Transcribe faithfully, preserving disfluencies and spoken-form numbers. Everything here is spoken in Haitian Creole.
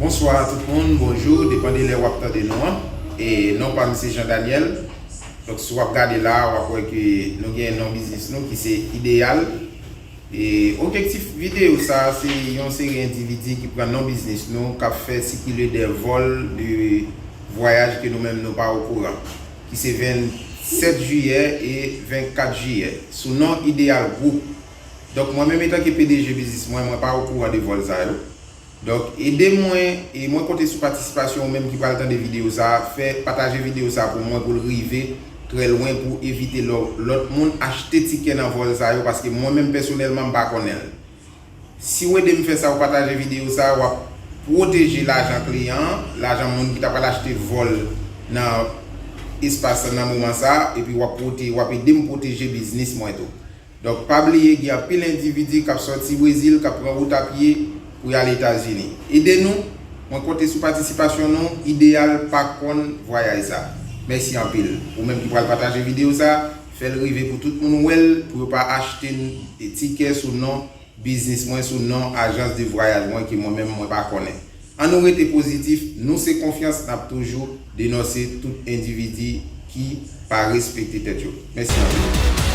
Bonswa tout moun, bonjou, depann de lè w ap tande nou an. E non pa m se Jean Daniel. Donk si w ap gade la, w ap wè ke nou gen non biznis nou ki se Ideyal. E objektif videyo sa a se yon seri endividi ki pran non biznis nou k ap fè sikile de vòl de vwayaj ke nou menm nou pa okouran, ki se vennsèt jiyè e vennkat jiyè sou non Ideyal Group. Donk mwen menm etanke P D G biznis mwen, mwen pa okouran de vòl sa yo. Donk ede mwen, e mwen konte sou patisipasyon ou menm ki pral tande videyo sa a, fè pataje videyo sa a pou mwen pou l rive trè lwen pou evite lò- lòt moun achte tikè nan vòl sa yo, paske mwen menm pèsonèlman m pa konnen l. Si w ede m fè sa, ou pataje videyo sa a, w ap pwoteje lajan kliyan an, lajan moun ki ta pral achte vòl nan espas lan nan moman sa a, epi w ap pwote- w ap ede m pwoteje biznis mwen tou. Donk pa bliye gen anpil endividi k ap sòti Brezil k ap pran wout a pye pou y al Etazini. Ede nou, mwen konte sou patisipasyon nou, Ideyal pa konn vwayaj sa. Mèsi anpil. Ou menm ki pral pataje videyo sa, fè l rive pou tout moun wè l, pou yo pa achte n- tikè sou non biznis mwen, sou non ajans de vwayaj mwen ke mwen menm mwen pa konnen. Ann nou rete pozitif, nou se konfyans, n ap toujou denonse tout endividi ki pa respekte tèt yo. Mèsi anpil.